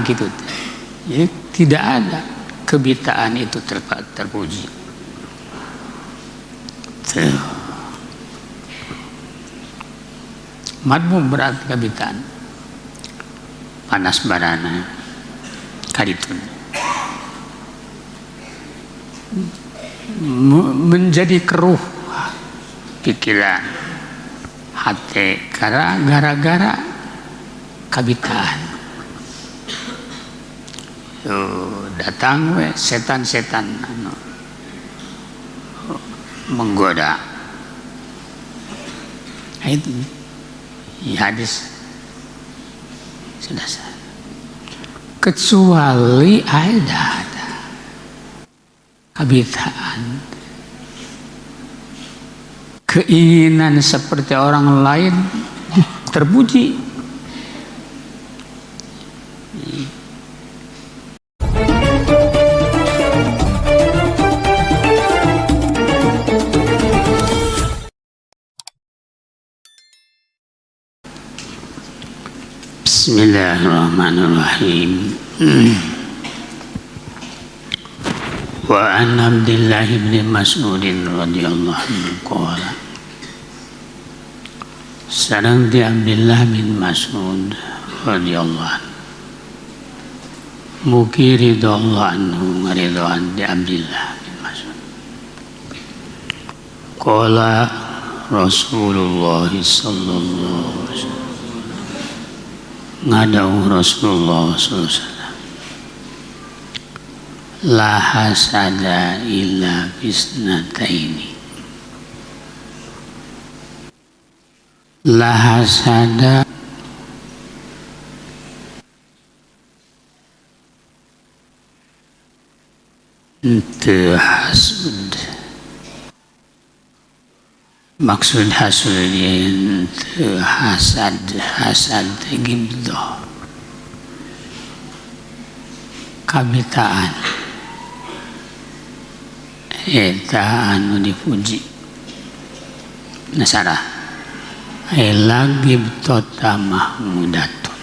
Gitu. Jadi tidak ada kebitaan itu terpuji. Tuh. Madmum berat kebitaan. Panas barana kaditun. Menjadi keruh pikiran hati karena gara-gara kabitaan. Tuh, datang we setan-setan anu menggoda. Nah, itu ya, hadis sudah sah. Kecuali ada kabitaan, keinginan seperti orang lain terpuji. Bismillahirrahmanirrahim. Wa an Abdullah bin Mas'ud radhiyallahu anhu qala. Sareng di Abdullah bin Mas'ud radhiyallahu anhu. Mugi ridho Allah anhu ngaridhoan di Abdullah bin Mas'ud. Qala Rasulullah sallallahu alaihi wasallam. Ngadau Rasulullah sallallahu alaihi wasallam. La hasada illa fisnataini. La hasada teu hasud. Maksud hasud teu hasad, hasad gibdah. Kabitaan eta anu dipuji nasara ela gibtota mahmudatun,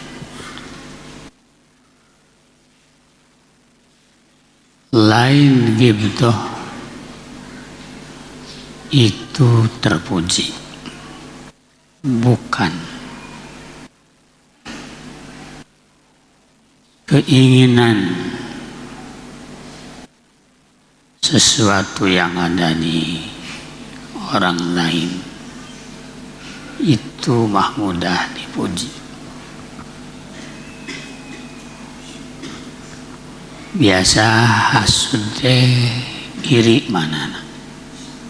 lain gibtoh itu terpuji, bukan keinginan sesuatu yang ada di orang lain itu mahmudah dipuji. Biasa hasud teh iri manana,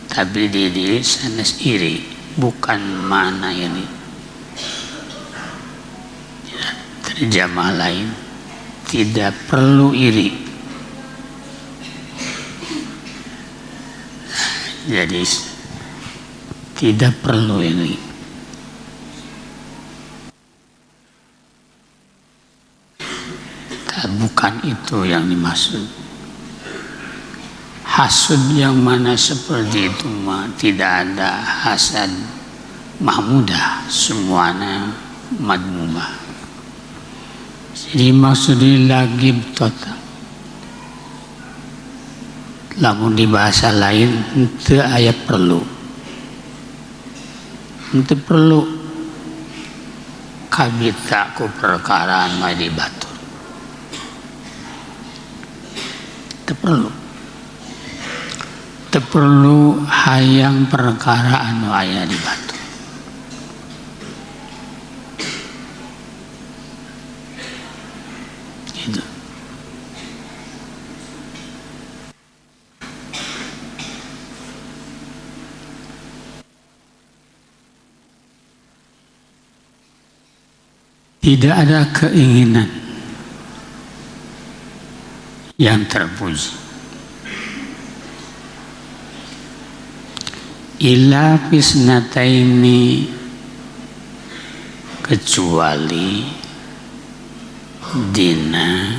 tapi di diri sanes iri, bukan mana ini. Terjemah lain, tidak perlu iri. Jadi tidak perlu ini. Bukan itu yang dimaksud. Hasud yang mana seperti itu mah tidak ada hasad mahmudah, semuanya madmumah. Jadi maksudnya lagi total. Lamun di bahasa lain teu aya perlu. Teu perlu kabita ku perkara mah di batur. Teu perlu. Teu perlu hayang perkara anu aya di batur. Gitu. Tidak ada keinginan yang terpuji illa fisnataini, kecuali dina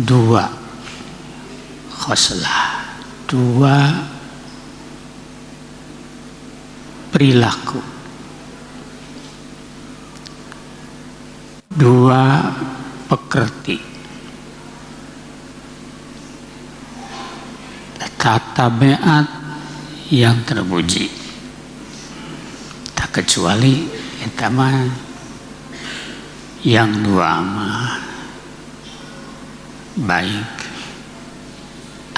dua khoslah, dua perilaku. Dua pekerti tabiat yang terpuji, tak kecuali eta mah yang dua mah baik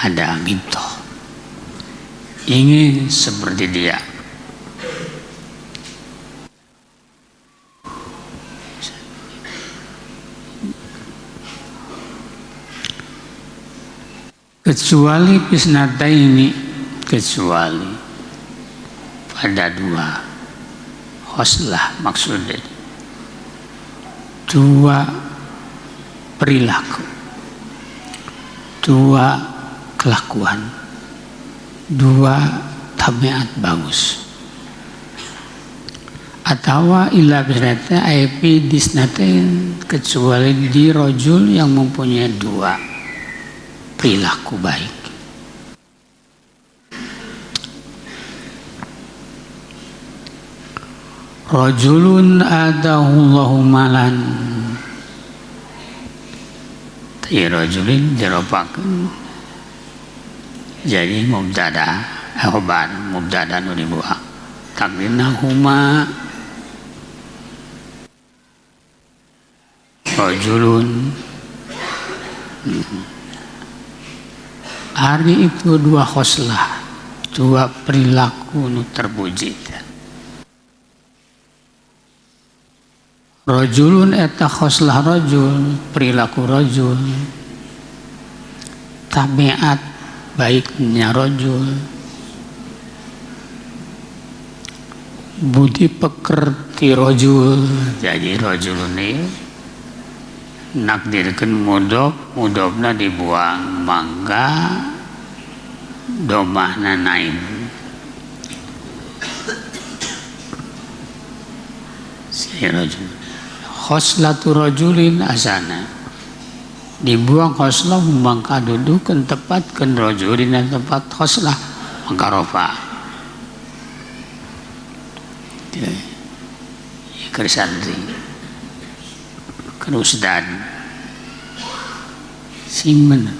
ada gitu, ingin seperti dia. Kecuali pisnata ini, kecuali pada dua khoslah, maksudnya dua perilaku, dua kelakuan, dua tabiat bagus. Atau illa bisnata aipi disnatain, kecuali di rojul yang mempunyai dua perilaku baik. Rajulun atahullahu malan, ti rajulin diropakeun jadi mubtada, khobar mubtada nu dibuang takdirna huma rajulun. Hari itu dua khoslah, dua perilaku nu terpuji. Rajulun eta khoslah rajul, perilaku rajul, tabiat baiknya rajul, budi pekerti rajul. Jadi rajul ini nakdirkeun mudhof, mudhofna dibuang mangga domahna naib. Si rajul khoslatu rajulin asana, dibuang khoslah mangka dudukeun tepatkeun rajulin tempat khoslah mangka rofa. Keur santri keur ustad sing bener.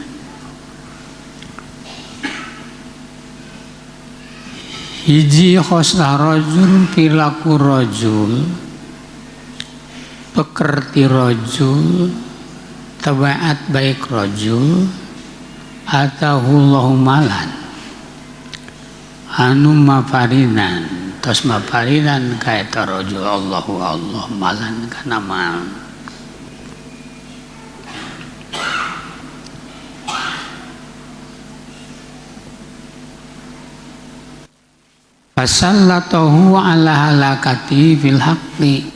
Hiji khoslah rajul, perilaku rajul, pekerti rajul, tabiat baik rajul, atahullahu malan anu maparinan, tos maparinan kaeta rajul Allahu Allah malan kana mal. Fasallatahu ala halakati fil haqqi,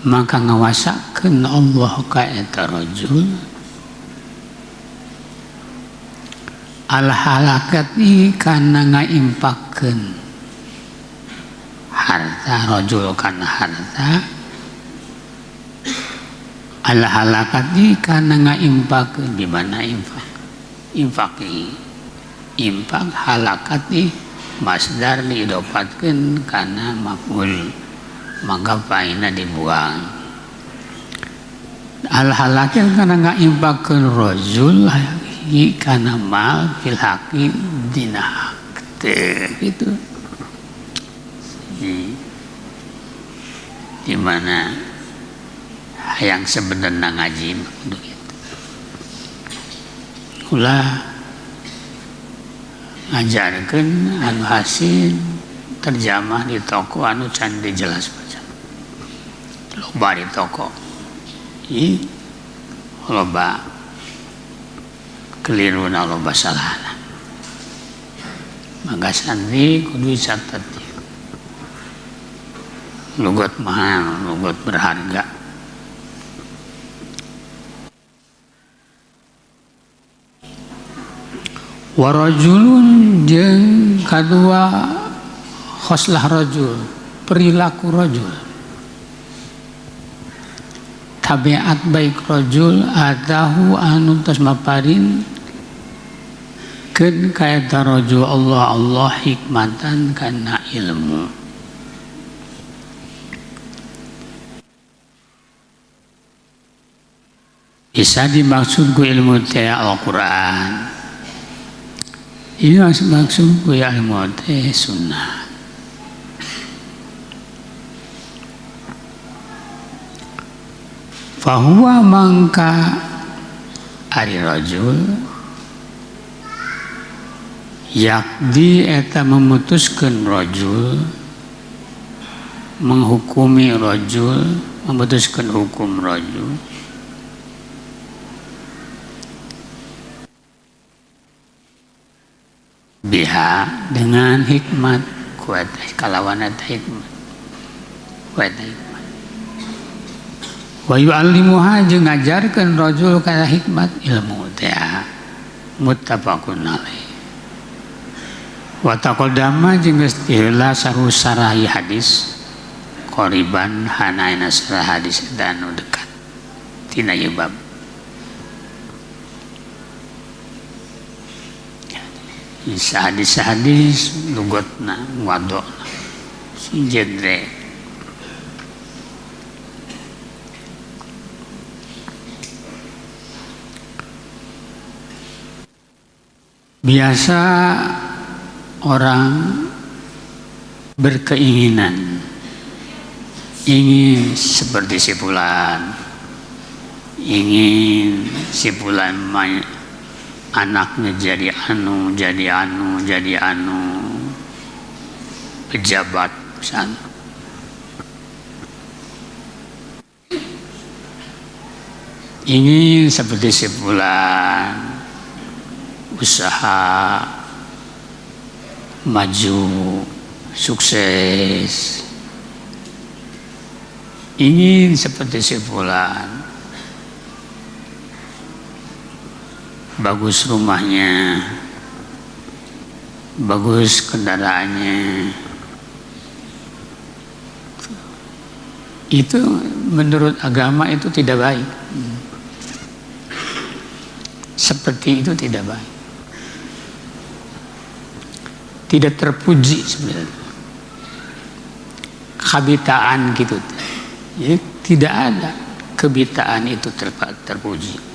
maka ngawasakeun Allah ka eta rajul ala halakati kana ngaimpakeun harta rajul kana harta, ala halakati kana ngaimpakeun di mana infak, infaki infak halakati masdar diidopatkeun kana maf'ul maka faina dibuang. Al halakil kana ngaimpakeun rajul kana mal fil haqi dina hak gitu. Di mana yang sebenarnya ngaji untuk itu ulah ngajarkeun anu hasil terjemah di toko anu can dijelas baca loba di toko i loba keliruna loba salahna, maka santri kudu catet lugat mahal, lugat berharga. Warajulun jeung kadua khoslah rajul, perilaku rajul, tabiat baik rajul, atahu anu tos maparin keun ka eta rajul Allah Allah hikmatan kana ilmu. Bisa dimaksud ku ilmu teh Al-Quran. Ini maksud ku ilmu teh sunnah. Fahuwa mangka ari rajul yakdi eta memutuskeun rajul, menghukumi rajul, memutuskan hukum rajul biha dengan hikmat, kuat kalawan eta hikmat, kuat hikmat. Wa yu'allimuha jeung ngajarkeun rajul kana hikmat ilmu teh muttafaqun alaih. Wa taqaddama jeung geus diheula saru sarahi hadis qoriban hanaina sarah hadis eta anu dekat tina ieu bab. Hadis-hadis lugatna wadona si genre biasa orang berkeinginan ingin seperti si fulan, ingin si fulan anaknya jadi anu, jadi anu, jadi anu, pejabat misalnya. Ingin seperti si fulan, usaha maju, sukses. Ingin seperti si fulan, bagus rumahnya, bagus kendaraannya. Itu menurut agama itu tidak baik. Seperti itu tidak baik. Tidak terpuji sebenarnya. Kebitaan gitu. Jadi tidak ada kebitaan itu terpuji.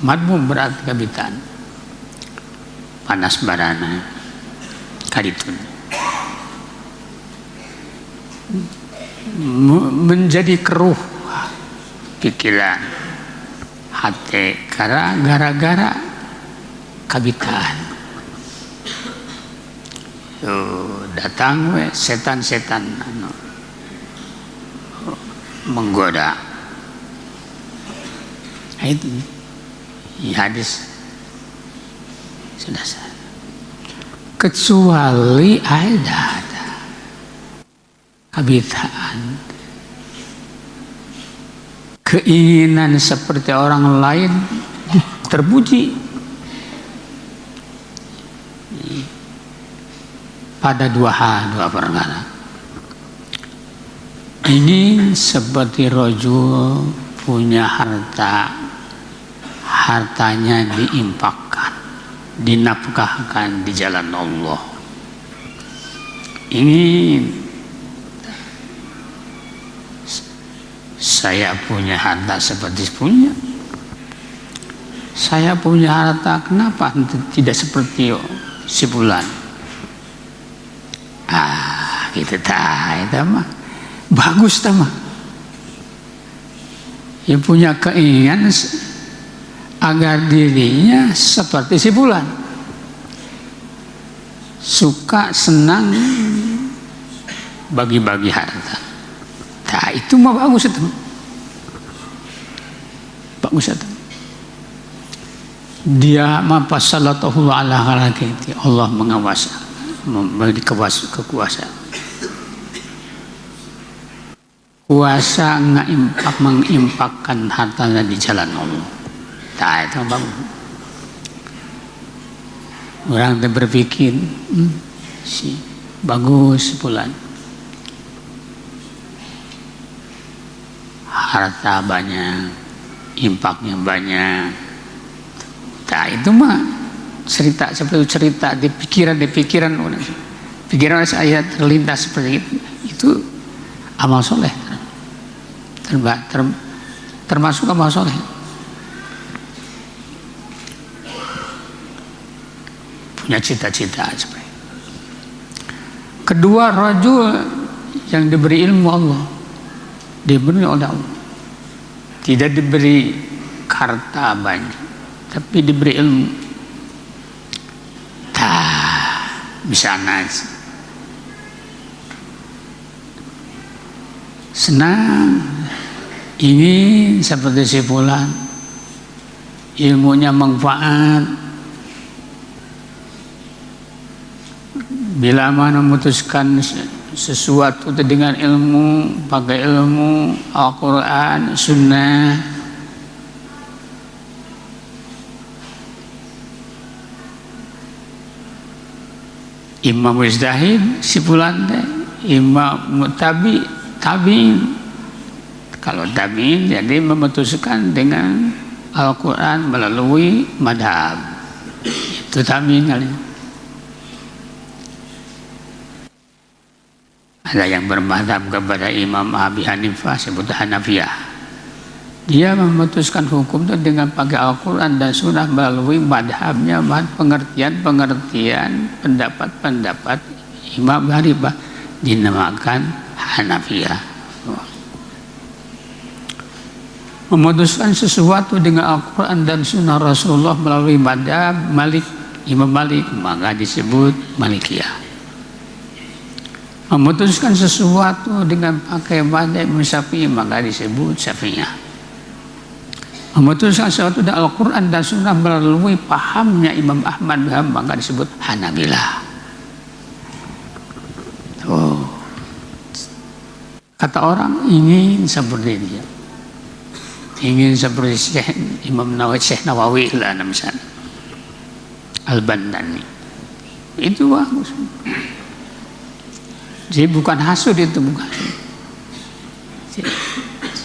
Madmum berat kebitaan. Panas barana kaditun. Menjadi keruh pikiran hati karena gara-gara kabitaan. Datang we setan-setan anu menggoda. Nah, itu hadis sudah sah. Kecuali ada kebitaan, keinginan seperti orang lain terpuji pada dua hal, dua perkara. Ini seperti rajul punya harta, hartanya diinfakkan, dinafkahkan di jalan Allah. Ingin saya punya harta seperti punya, saya punya harta, kenapa tidak seperti si fulan? Ah, gitu tah, itu mah bagus tah mah. Yang punya keinginan agar dirinya seperti si fulan, suka senang bagi-bagi harta. Nah, itu mah bagus itu. Bagus itu. Dia mafasalatahu ala harakati. Allah mengawasi, memberi kekuasaan. Kuasa ngaimpak, mengimpakkan hartanya di jalan Allah. Nah, itu bagus. Orang berpikir, si bagus bulan. Harta banyak, impaknya banyak. Nah, itu mah cerita seperti cerita di pikiran orang. Pikiran saya terlintas seperti itu. Itu Amal soleh termasuk amal soleh. Punya cita-cita seperti itu. Kedua, rajul yang diberi ilmu Allah, diberi oleh Allah, tidak diberi harta banyak, tapi diberi ilmu. Tah, bisa nasi. Senang, ingin seperti si fulan, ilmunya manfaat. Bila mana memutuskan sesuatu dengan ilmu, pakai ilmu Al-Quran, Sunnah, imam mujtahid si fulan teh, imam tabi, tabi'in. Kalau tabi'in jadi memutuskan dengan Al-Quran melalui madhab, itu tabi'in kali. Ada yang bermadhab kepada Imam Abi Hanifah, sebut Hanafiyah. Dia memutuskan hukum itu dengan pakai Al-Quran dan Sunnah melalui madhabnya, pengertian-pengertian, pendapat-pendapat Imam Hanifah, dinamakan Hanafiyah. Memutuskan sesuatu dengan Al-Quran dan Sunnah Rasulullah melalui madhab Malik, Imam Malik, maka disebut Malikiyah. Memutuskan sesuatu dengan pakai madhab Syafi'i, maka disebut Syafi'iyah. Memutuskan sesuatu dengan Al-Quran dan Sunnah melalui pahamnya Imam Ahmad, maka disebut Hanabilah. Oh. Kata orang ingin seperti dia, ingin seperti Syekh Imam Nawawi, Syekh Nawawi lah misalnya, Al-Bandani. Itu bagus. Jadi bukan hasud itu, bukan.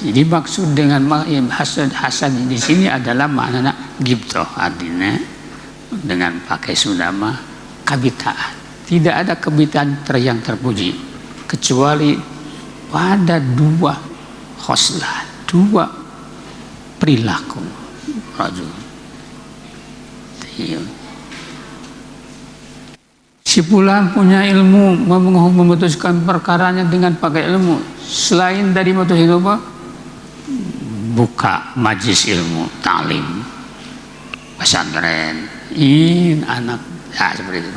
Jadi maksud dengan hasad, hasad di sini adalah makna gibtoh, artinya dengan pakai sudama kabitaan. Tidak ada kebitaan yang terpuji kecuali pada dua khoslah, dua perilaku rajul. Si fulan punya ilmu, memutuskan perkaranya dengan pakai ilmu. Selain dari memutus itu apa? Buka majlis ilmu, ta'lim, pesantren. Ingin anak, ya seperti itu.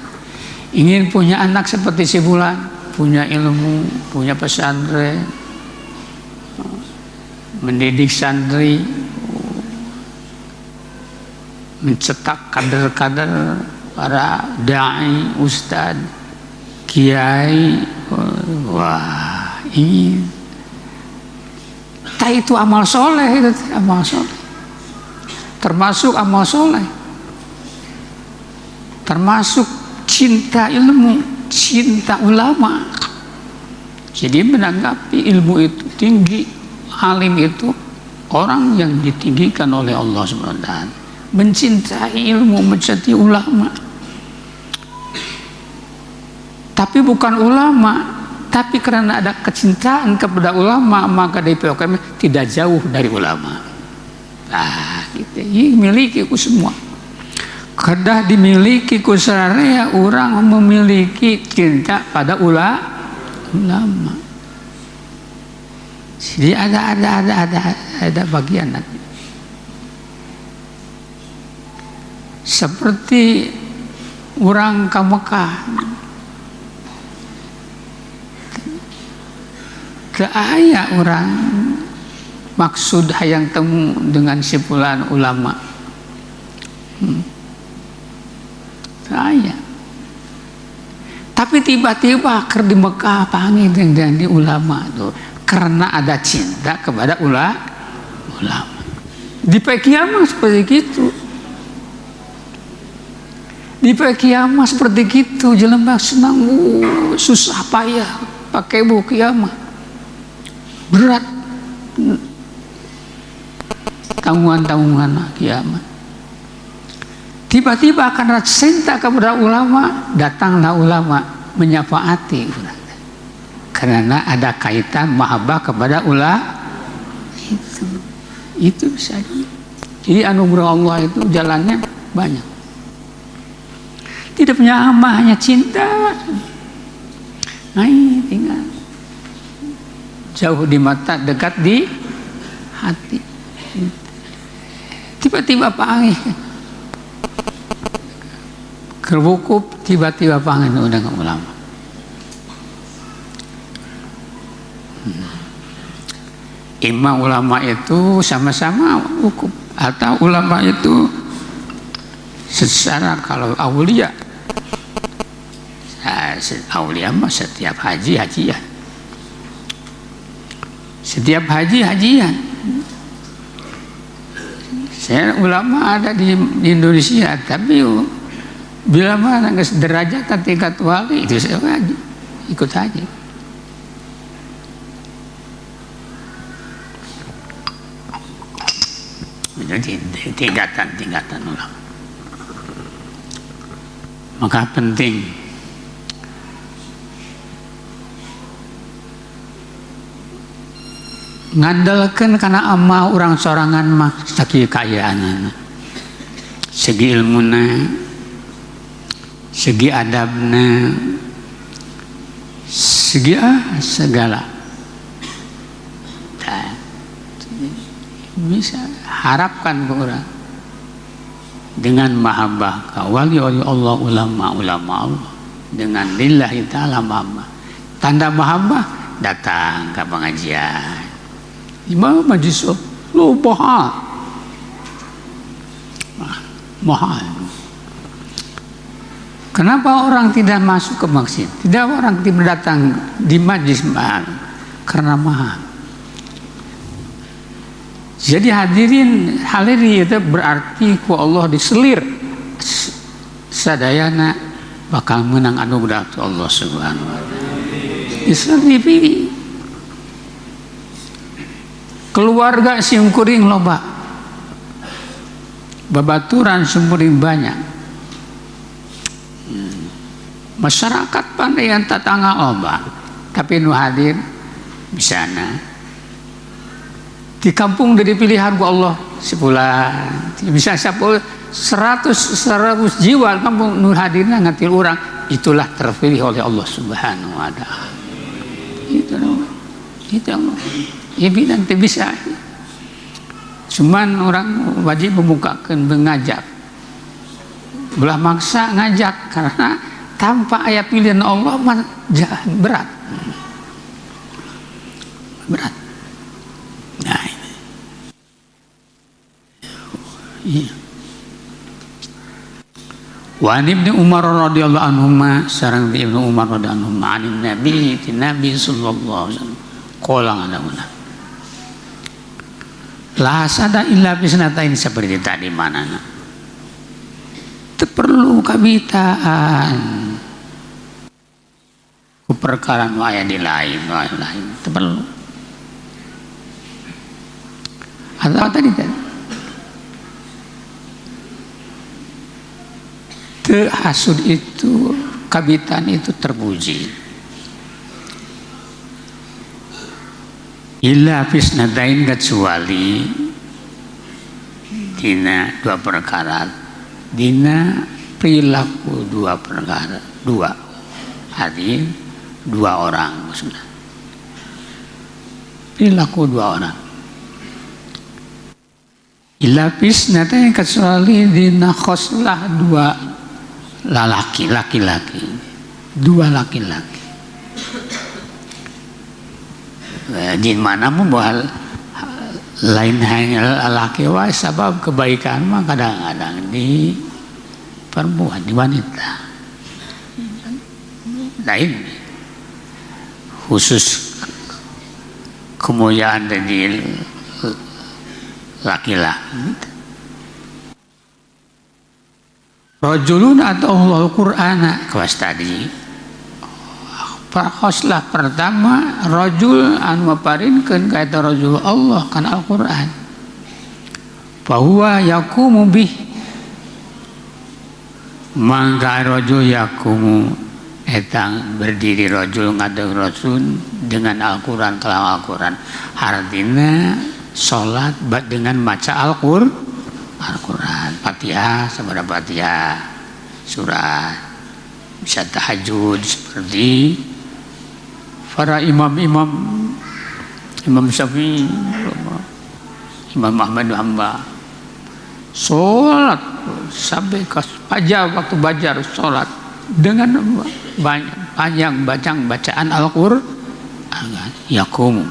Ingin punya anak seperti si fulan, punya ilmu, punya pesantren, mendidik santri, mencetak kader-kader para dai, ustad, kiai. Wah, ini tak, itu amal soleh, itu amal soleh, termasuk amal soleh, termasuk cinta ilmu, cinta ulama. Jadi menanggapi ilmu itu tinggi, alim itu orang yang ditinggikan oleh Allah Subhanahu wa taala, mencintai ilmu, mencintai ulama. Tapi bukan ulama, tapi karena ada kecintaan kepada ulama, maka dari POKM tidak jauh dari ulama. Nah, gitu. Ini miliki ku semua. Kedah dimiliki ku sararea orang memiliki cinta pada ulama. Jadi ada bagian nanti. Seperti orang ke Mekah, teu aya orang maksud hayang temu dengan si fulan ulama. Teu aya. Tapi tiba-tiba keur di Mekah panggil dengan di ulama tuh, karena ada cinta kepada ulama. Di kiamat seperti gitu. Di kiamat seperti gitu, jelema senang, susah payah pakai buku kiamat. Berat tanggungan-tanggungan kiamat. Tiba-tiba karena cinta kepada ulama, datanglah ulama menyafaati. Karena ada kaitan mahabbah kepada ulah itu bisa. Jadi anugerah Allah itu jalannya banyak. Tidak punya amah, hanya cinta. Nah, tinggal jauh di mata, dekat di hati. Tiba-tiba panggil kerwukuf, tiba-tiba panggil udah ulama. Imam ulama itu sama-sama wukuf, atau ulama itu secara kalau aulia, aulia mah setiap haji hajian, setiap haji hajian. Saya ulama ada di Indonesia, tapi bila mana derajat tingkat wali itu saya haji, ikut haji. Jadi tingkatan-tingkatan ulama. Maka penting ngandalkan karena amah orang sorangan mah segi kaayaanana, segi ilmuna, segi adabna, segi segala. Nah, bisa harapkan ke orang dengan mahabbah ka wali wali Allah, ulama ulama Allah, dengan lillahi ta'ala mahabbah. Tanda mahabbah datang ke pengajian. Imam majlis lu mahal, mahal. Kenapa orang tidak masuk ke masjid? Tidak orang tidak datang di majlis mahal, karena mahal. Jadi hadirin hadirin itu berarti ku Allah diselir sadayana bakal menang anugerah Allah Subhanahu wa taala. Diselir dipilih. Keluarga simkuring loba, babaturan simkuring banyak, masyarakat pandai yang tetangga loba, tapi nu hadir misalnya di kampung dari pilihan ku Allah sebulan bisa 100 jiwa kampung nu hadirna ngatil orang, itulah terpilih oleh Allah Subhanahu wa taala. Itu itu ibi nanti bisa. Cuman orang wajib membukakan mengajak, belah maksa ngajak, karena tanpa ayat pilihan Allah berat, berat. Nah ini. Iya. Wa an Ibnu Umar radhiyallahu anhuma, sareng Ibnu Umar radhiyallahu anhuma, anin Nabi, Nabi sallallahu alaihi wasallam qala ngadauna la hasada illa bisnatain, seperti tadi manana perlu kabitaan ku perkara nu aya di lain, lain teu perlu. Atau tadi teu hasud itu, kabitaan itu terpuji. Illa fisnadain, kecuali dina dua perkara, dina perilaku dua perkara, dua hadir dua orang maksudnya, perilaku dua orang. Illa fisnadain kecuali dina khoslah dua lalaki, laki-laki, dua laki-laki. Di mana pun bahwa lain hanya laki wae, sebab kebaikan mah kadang-kadang di perempuan, di wanita lain, khusus kemuliaan dari laki-laki. Rajulun atau Al-Qur'ana, kelas tadi khoslah pertama rajul anu maparinkeun ka eta rajul Allah kana Al-Qur'an, bahwa yaqumu bih, mangka rajul yaqumu Eta berdiri rajul ngadeg rasul dengan Al-Qur'an kalam Al-Qur'an. Artinya salat dengan maca Al-Qur'an. Al-Qur'an, Fatihah sabaraha Fatihah, surat, bisa tahajud seperti para imam-imam, Imam Syafi'i, Imam Ahmad bin Hanbal. Salat sampai ke fajar, waktu fajar salat dengan banyak panjang bacaan Al-Qur'an. Yakum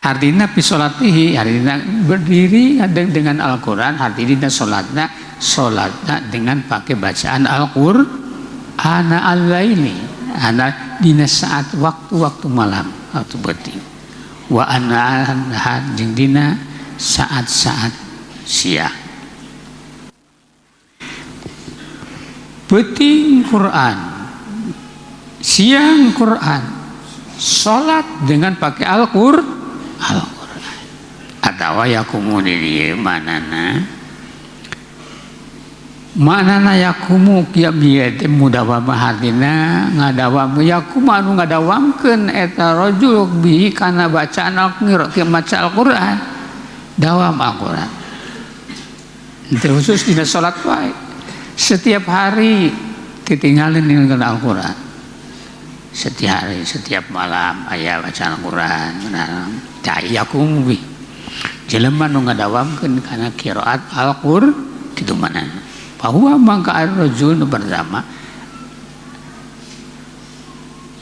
artinya fi sholatihi, artinya berdiri dengan Al-Qur'an, artinya salatna dengan pakai bacaan Al-Qur'an. Ana al-laili, ana dina saat waktu-waktu malam waktu penting, wa ana an-nahar jeung dina saat-saat siang. Penting Quran, siang Quran, salat dengan pakai Al-Qur'an. Atawa yakumu di dieu manana? Manana yakumu kieu bieu teh mudawamah hartina ngadawam yakumu anu ngadawamkeun eta rajul bihi kana bacaan Al-Qur'an, maca Al-Qur'an, dawam Al-Qur'an. Henteu khusus dina salat wae. Setiap hari ditinggalin dengan Al-Qur'an. Setiap hari, setiap malam aya bacaan Al-Qur'an. Nah, yakumu bi. Jelema nu ngadawamkeun kana qiraat Al-Qur'an kitu manana. Bahwa mangka ar-rajul nu pertama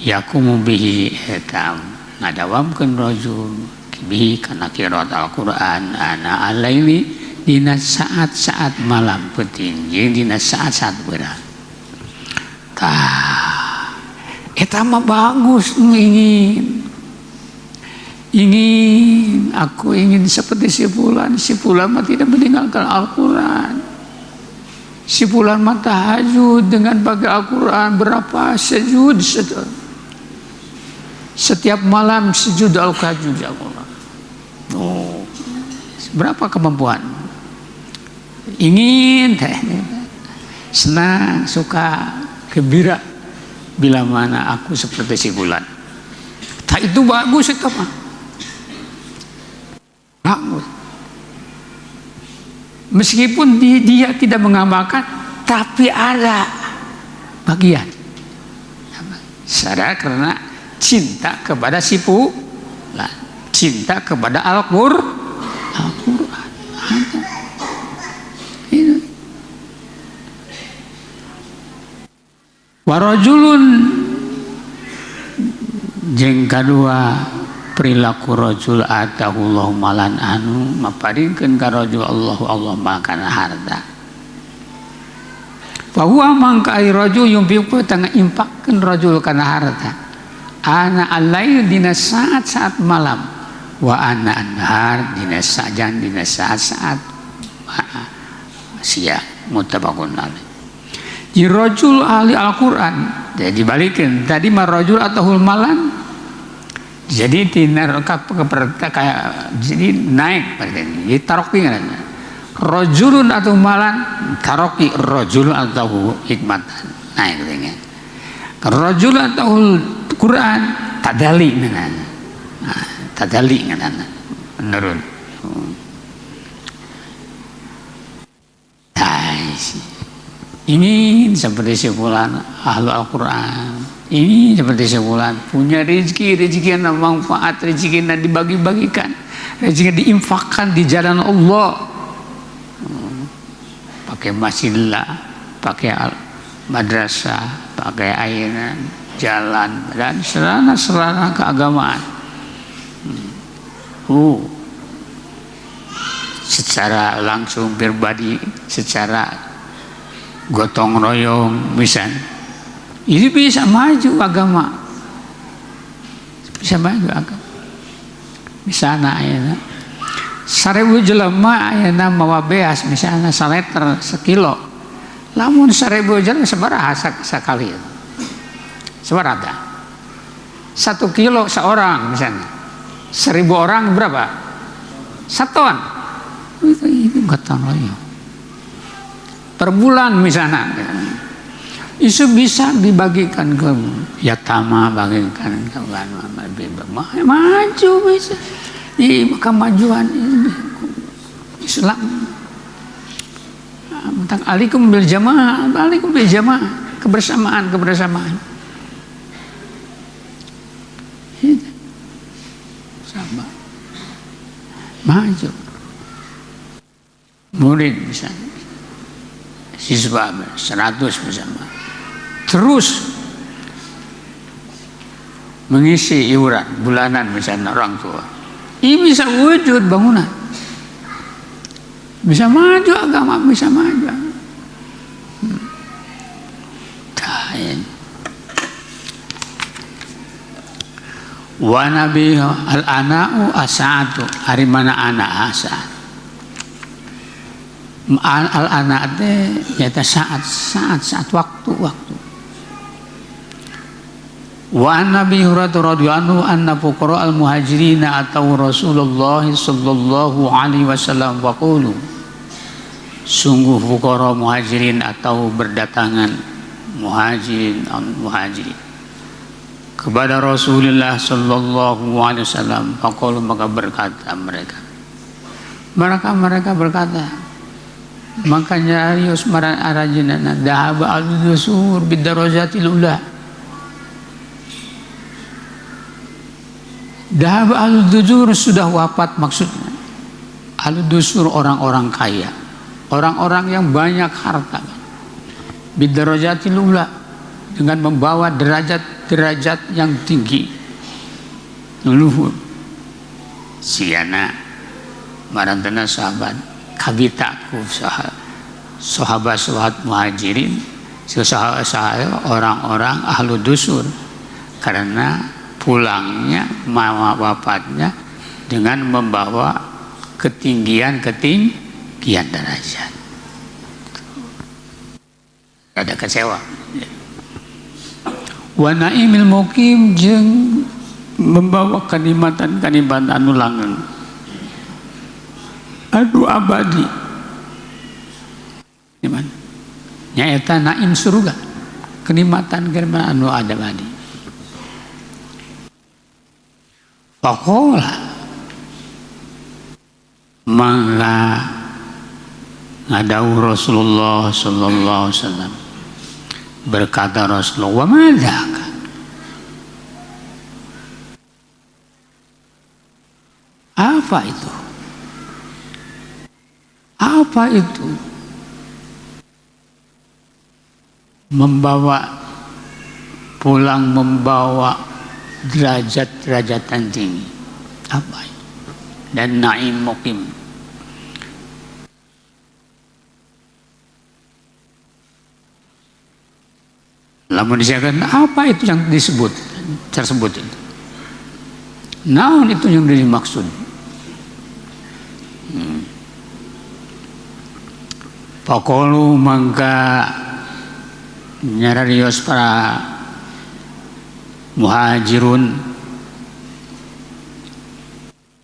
yakumu bihi eta ngadawamkeun rajul bihi kana qiraat Al-Qur'an ana al-laili dina saat-saat malam penting jeung dina saat-saat beurang. Tah eta mah bagus, ingin aku ingin seperti si fulan, si fulan mah tidak meninggalkan Al-Qur'an. Si fulan mah tahajud dengan pakai Al-Qur'an berapa sujud setiap malam sujud al-tahajud ya Allah. Oh, berapa kemampuan? Ingin senang, suka, gembira bila mana aku seperti si fulan. Tak itu bagus itu mah. Bagus. Meskipun dia tidak mengamalkan, tapi ada bagian. Sadar karena cinta kepada si fulan, cinta kepada Al-Qur'an. Ini. Warajulun jeung kadua perilaku rajul atahullahu malan anu maparingkeun ka rajul Allahu Allah makana harta. Fa huwa mangka ai rajul yunfiqu tangga infakkeun rajul kana harta. Ana alail dina saat-saat malam wa ana anhar dina sajan dina saat-saat siang muttafaqun alaih. Di rajul ahli Al-Qur'an jadi dibalikeun tadi mah rajul atahul malan jadi tina kayak jadi naik jadi taroki ngaranna rajulun atau malan taroki rajulun atau hikmatan naik katanya rajulun atau Quran tadali ngaranna tadali ngaranna menurun. Ingin seperti si fulan ahlu Al-Quran, ini seperti si fulan punya rezeki, rezeki yang manfaat, rezeki yang dibagi-bagikan, rezeki yang diinfakkan di jalan Allah, pakai masjid lah, pakai madrasah, pakai air, jalan, dan sarana-sarana keagamaan. Secara langsung pribadi, secara gotong royong bisa. Ini bisa maju agama, bisa maju agama. Misalnya ayana 1000 jelema ayana mawa beas misalnya saleter sekilo, lamun 1000 jelema sabaraha sakali, sabaraha 1 kilo seorang misalnya, 1000 orang berapa? 1 ton. Itu gotong royong. Per bulan misalnya. Itu bisa dibagikan ke yatama, bagikan ke maju bisa. Di kemajuan Islam. Tentang alaikum bil jamaah, kebersamaan, kebersamaan. Sama. Maju. Murid bisa. Siswa 100 bersama. Terus mengisi iuran bulanan misalnya orang tua. Ini bisa wujud bangunan. Bisa maju agama, bisa maju. Wa nabi al-ana'u asa'atu, hari mana ana asa'at. Al-ana teh nyata saat, saat, saat, waktu, waktu. Wa an Nabi Hurairah radhiyallahu anhu anna fuqara al-muhajirin atau Rasulullah sallallahu alaihi wasallam waqulu, sungguh fuqara muhajirin atau berdatangan muhajirin muhajirin kepada Rasulullah sallallahu alaihi wasallam, faqalu, maka berkata mereka, mereka berkata, makanya arius maran arajinana dahaba al-dusur bidarajatil ula. Dahaba al-dusur sudah wafat, maksudnya al-dusur orang-orang kaya, orang-orang yang banyak harta, bidarajatil ula, dengan membawa derajat-derajat yang tinggi luhur. Siana marantana sahabat kabitaku sahabat-sahabat muhajirin, sahabat orang-orang ahlu dusur, karena pulangnya wafatnya dengan membawa ketinggian-ketinggian derajat. Ada kecewa. Wa naimil muqim, jeung membawa kenikmatan-kenikmatan anu langgeng, anu abadi. Gimana? Nyaeta naim surga, kenikmatan-kenikmatan anu abadi. Faqala, mangga ngadau Rasulullah sallallahu alaihi wasallam, berkata Rasulullah, wa madzaka, apa itu? Apa itu? Membawa pulang, membawa derajat-derajatan tinggi. Apa itu? Dan naim mukim. Lamun disebutkan apa itu yang disebut tersebut itu? Naon itu yang dimaksud? Faqalu, mangka nyararios para muhajirun,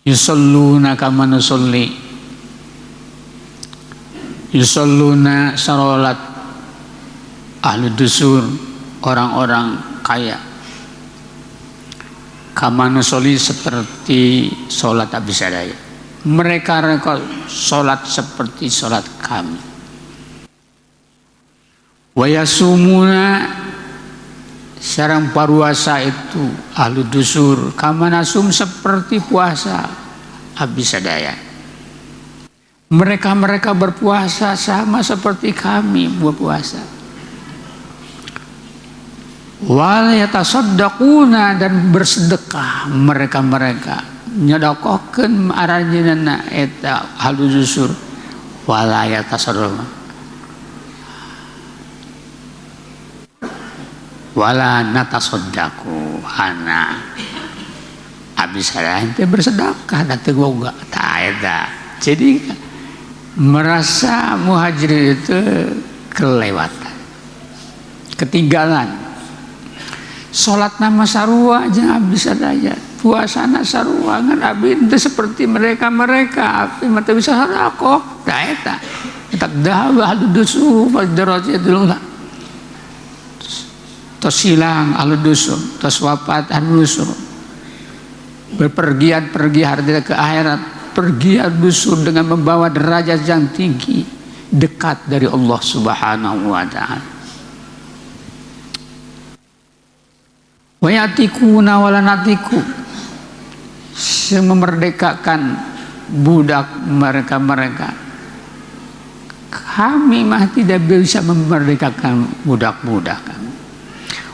yusalluna kama nusalli, yusalluna sarolat ahlu dusur, orang-orang kaya, kama nusolli, seperti sholat abis sadaya. Mereka sholat seperti sholat kami. Wa yasumuna, sareng paruasa itu ahlu dusur, kama nasum, seperti puasa abis sadaya. Mereka-mereka berpuasa sama seperti kami berpuasa. Wal yatasaddaquna, dan bersedekah mereka-mereka, nyedokohkeun aranjeunna eta ahlu dusur. Wala yatasaddaquna wala natasaddaqu, ana abis sadaya teh bersedekah da teu boga ta eta. Jadi merasa muhajirin itu kelewatan, ketinggalan. Salat nama sarua jeung abdi sadaya, puasana sarua ngan abdi teu seperti mereka-mereka, abdi mah teu bisa sedekah. Tah eta eta Qad dhahaba ahlud dusur darajatul ula. Tos hilang ahlud dusur, tos wafat ahlud dusur. Berpergian pergi harta ke akhirat, pergi ahlud dusur dengan membawa derajat yang tinggi, dekat dari Allah Subhanahu wa ta'ala. Wa yatikuna walanatiku, memerdekakan budak mereka-mereka. Kami mah tidak bisa memerdekakan budak-budak kami.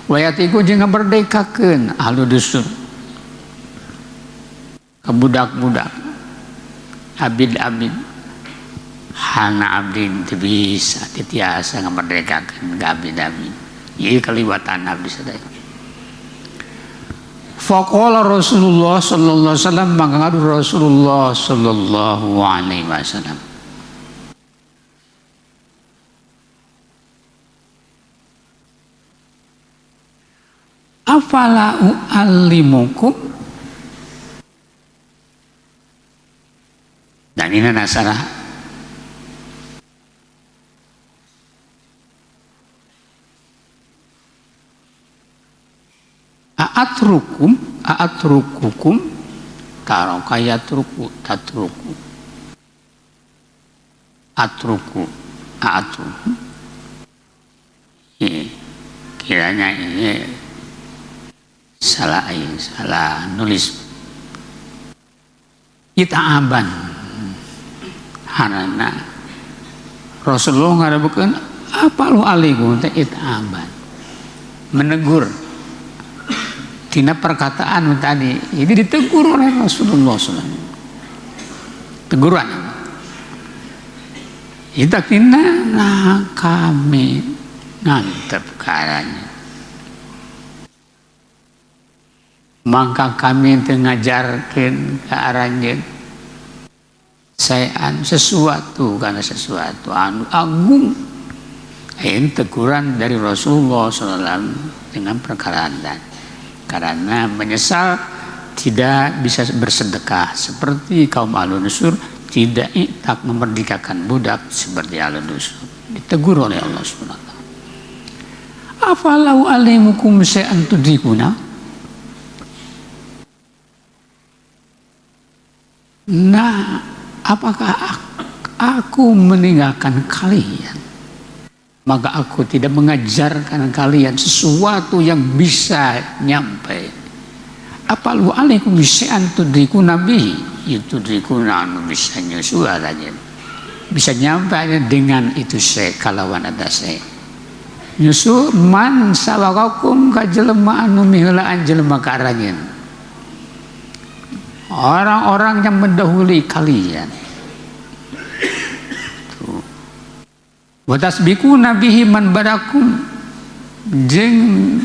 Wa yatiku jeung ngamerdekakeun ahlu dusur ke budak-budak abid-abid. Hana abdin teu bisa teu tiasa ngamerdekakeun ka abid-abid. Ieu kaliwatan abdi sadaya. Faqala Rasulullah sallallahu alaihi wasallam, maka ngadu Rasulullah sallallahu alaihi wasallam, afala uallimukum. Dan ini nasarah aatrukum aatrukukum taraka yatruku tatruku atruku aatruku. Kiranya ini salah, salah nulis. Ita'aban harana Rasulullah ngarebekeun apa lu alikum teh ita'aban, menegur tina perkataan tadi. Ini ditegur oleh Rasulullah SAW, teguran kita tina. Nah kami ngantep karanya, maka kami teu ngajarkeun ka aranjeun saean sesuatu karena sesuatu anu agung. Ini teguran dari Rasulullah SAW dengan perkataan tadi, karena menyesal tidak bisa bersedekah seperti kaum ahlun nusur, tidak tak memerdekakan budak seperti ahlun nusur. Ditegur oleh Allah Subhanahu wa taala. Afalau alimukum syai'an tudrikuna. Nah, apakah aku meninggalkan kalian, maka aku tidak mengajarkan kalian sesuatu yang bisa nyampe. Apa lu alaikum syai'an tudrikuna bihi, yudrikuna anu bisa nyusul aja, bisa nyampe dengan itu syai' kalawan ada syai' nyusul man sabaqakum ka jelema anu miheulaan jelema ka aranjeun, orang-orang yang mendahului kalian. Wa tasbiquna bihi man badakum, jeung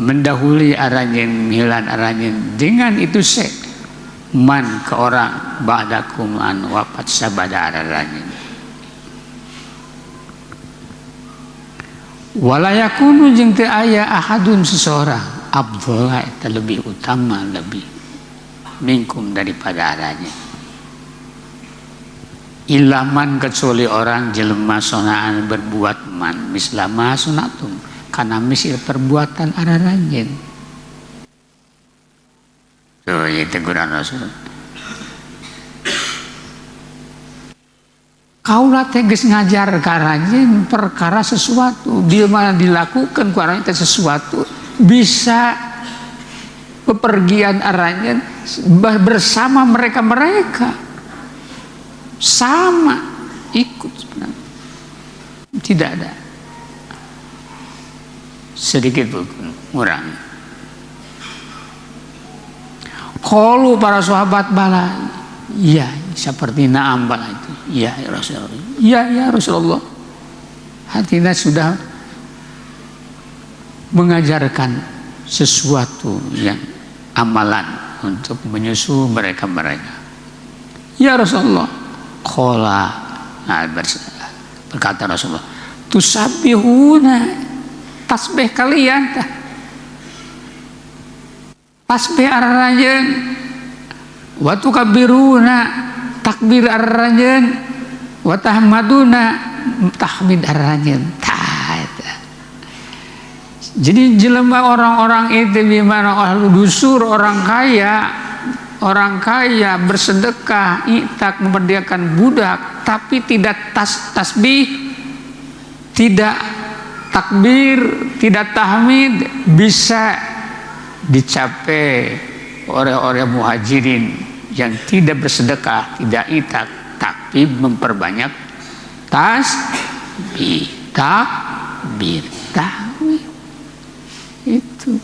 mendahului aranjeun milan aranjeun dengan itu se man ke orang ba'dakum an wafat sabada aranjeun. Wala yakunu jeung teu aya ahadun seseorang afdhala eta lebih utama lebih minkum daripada aranjeun, ilaman kecuali orang jelema sonaan berbuat man mislama sunatum kana misil perbuatan araranjeun. Tuh ya teguran Rasul. Kaula teh geus ngajar ka aranjeun perkara sesuatu di mana dilakukan ku aranjeun teh sesuatu bisa bepergian aranjeun bersama mereka-mereka sama ikut sebenarnya. Tidak ada sedikit pun kurang. Qalu para sahabat bala, iya seperti na'am bala itu, iya ya Rasulullah, iya ya Rasulullah. Hatinya sudah mengajarkan sesuatu yang amalan untuk menyusul mereka-mereka. Ya Rasulullah. Qala, nah, berkata Rasulullah, tusabbihuna, tasbih kalian tah, tasbih aranjeun, wa tukabbiruna, takbir aranjeun, Wa tahmaduna tahmid aranjeun. Tah eta. Jadi jelema orang-orang itu di mana ahlu dusur, orang kaya bersedekah, i'taq, memerdekakan budak, tapi tidak tasbih, tidak takbir, tidak tahmid, bisa dicapai oleh orang muhajirin yang tidak bersedekah, tidak i'taq, tapi memperbanyak tasbih, takbir, tahmid. Itu.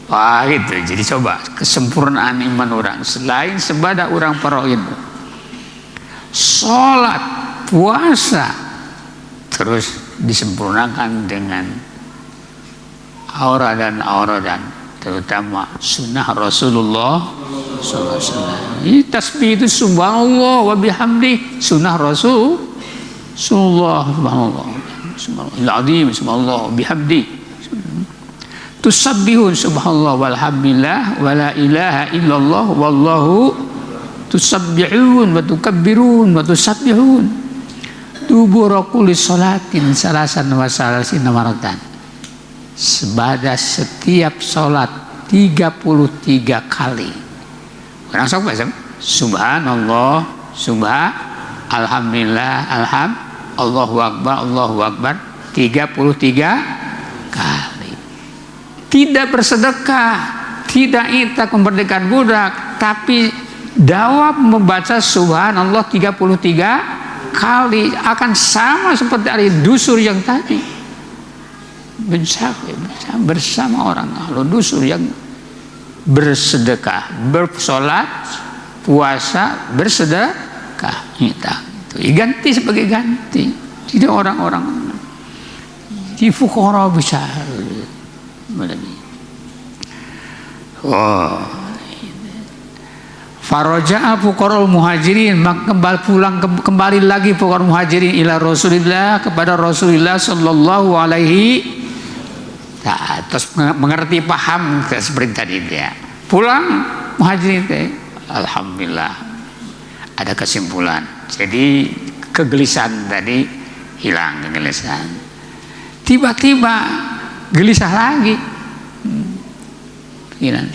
Wah, gitu. Jadi coba kesempurnaan iman orang selain sebada orang faraid. Salat, puasa terus disempurnakan dengan aura dan aura dan terutama sunnah Rasulullah sallallahu alaihi wasallam. Ini tasbih itu subhanallah wa bihamdi, sunnah Rasul Rasulullah, subhanallah. Subhanallah azim, subhanallah bihamdi. Tusabbihun subhanallah walhamdulillah wala ilaha illallah wallahu tusabbihun wa tukabbirun wa tusabbihun dubura kulli salatin salasan wa salasina maratan. Sebada setiap salat 33 kali. Orang sok baca subhanallah, subhan, alhamdulillah, alham, Allahu akbar, Allahu akbar 33 kali. Tidak bersedekah, tidak i'taq memerdekakan budak, tapi dawam membaca subhanallah 33 kali akan sama seperti ahli dusur yang tadi. Mencapai bersama orang ahli dusur yang bersedekah, bersolat, puasa, bersedekah, i'taq. Itu ganti sebagai ganti. Jadi orang-orang di fuqara bisa. Oh. Faraja'a fuqara'ul muhajirin, maka kembali pulang kembali lagi fuqara muhajirin ila Rasulillah, kepada Rasulullah sallallahu alaihi. Nah, terus mengerti paham seperti tadi dia. Pulang muhajirin teh, alhamdulillah ada kesimpulan. Jadi kegelisahan tadi hilang kegelisahan. Tiba-tiba gelisah lagi. Pikiran.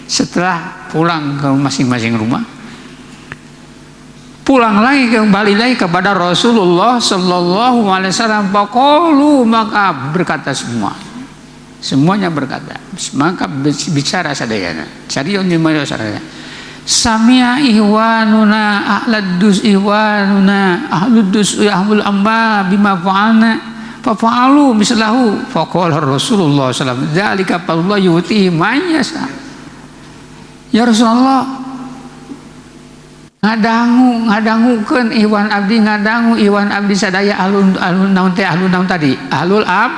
Setelah pulang ke masing-masing rumah, pulang lagi kembali lagi kepada Rasulullah sallallahu alaihi wasallam. Faqalu, maka berkata semua, semuanya berkata, maka bicara sadayana. Carion di sadayana. Sami'a ihwanuna ahladus ihwanuna ahludus ahlul amma bima fa'alna fa fa'alu mislahu. Faqala Rasulullah sallallahu alaihi wasallam dzalika fadlullah yu'tihi man yasha. Ya Rasulullah, ngadangu ngadangukeun iwan abdi, ngadangu iwan abdi sadaya ahlul ahlul naon teh, ahlul naon tadi, ahlul ab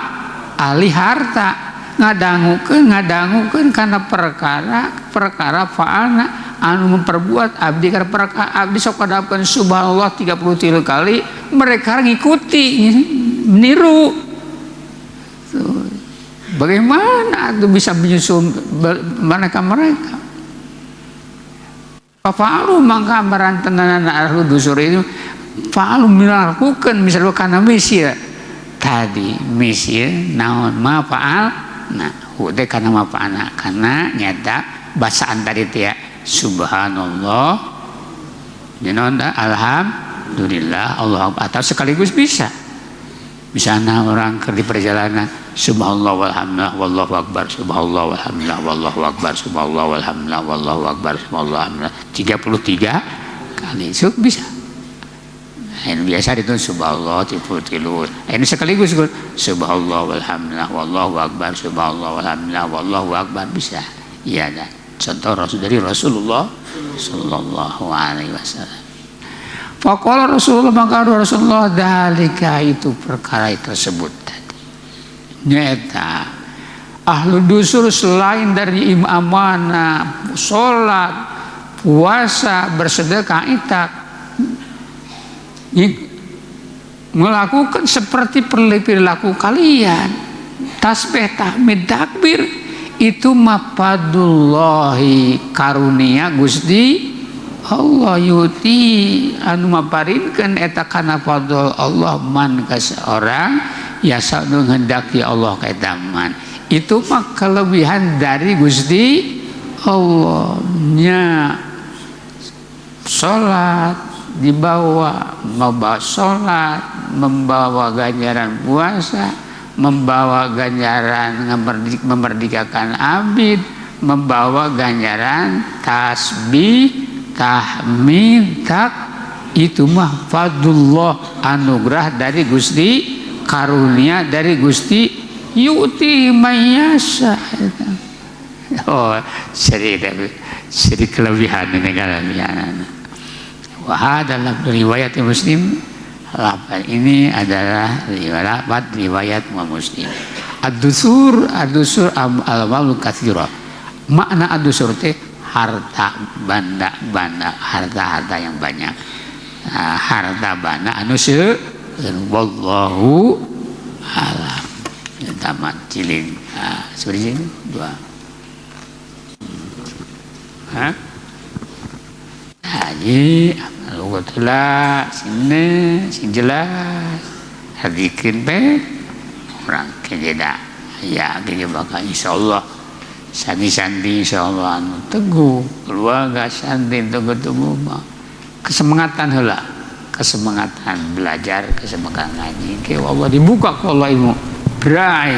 ahli harta, ngadangukeun ngadangukeun kana perkara perkara fa'alna anu memperbuat abdi, karena perkara abdi sok kadapkeun subhanallah 33 kali, mereka ngikuti niru. Tuh. Bagaimana itu bisa menyusul mereka mereka? Fa'alu, maka merantenan ahlu dusur itu fa'alu melakukan misalnya karena misir tadi, misir naon ma fa'al nah hude karena ma fa'alna, karena nyata bacaan tadi teh ya, subhanallah naon alhamdulillah Allah, atau sekaligus bisa misalnya orang di perjalanan subhanallah walhamdulillah wallahu akbar, subhanallah walhamdulillah wallahu akbar, subhanallah walhamdulillah wallahu akbar, subhanallah alhamdulillah 33 kali so, bisa. Nah, ini biasa itu subhanallah 33. Ini sekaligus subhanallah walhamdulillah wallahu akbar, subhanallah walhamdulillah wallahu akbar bisa. Iya dah. Contoh Rasul dari Rasulullah sallallahu alaihi wasallam. Faqala Rasulullah, maka Rasulullah dalika itu perkara tersebut tadi. Nyata ahlu dusur selain dari amanah, sholat, puasa, bersedekah, i'taq, melakukan seperti perilaku kalian, tasbih, tahmid, takbir, itu mafadullahi karunia Gusti Allah yu'ti anu maparinkeun eta kana fadl Allah man ka seorang yasa nu nghendaki Allah ka eta man. Itu mah kelebihan dari Gusti Allah nya. Salat dibawa, membawa salat, membawa ganjaran puasa, membawa ganjaran memerdekakan abid, membawa ganjaran tasbih, tahmid, tak itu mah fadlullah, anugerah dari Gusti, karunia dari Gusti, yu'ti mayyasha. Oh, jadi kelebihan ini, kelebihan. Wah, dalam riwayat Muslim, lafaz ini adalah riwayat riwayat Muslim. Ad-dusur, ad-dusur al-malu katsira. Makna ad-dusur teh harta banda, banda harta-harta yang banyak. Nah, harta banda anu seueur, wallahu alam. Tamat jilid. Nah, seperti ini dua. Hah? Haji, lah sini, sing jelas. Hadikin be orang kejeda. Ya, kejeda bakal insyaallah. Sandi-sandi insyaallah anu teguh, keluarga sandi teguh-teguh mah. Kesemangatan heula, kesemangatan belajar, kesemangatan ngaji. Ke Allah dibuka ku Allah ilmu. Brai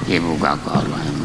dibuka ku Allah ilmu.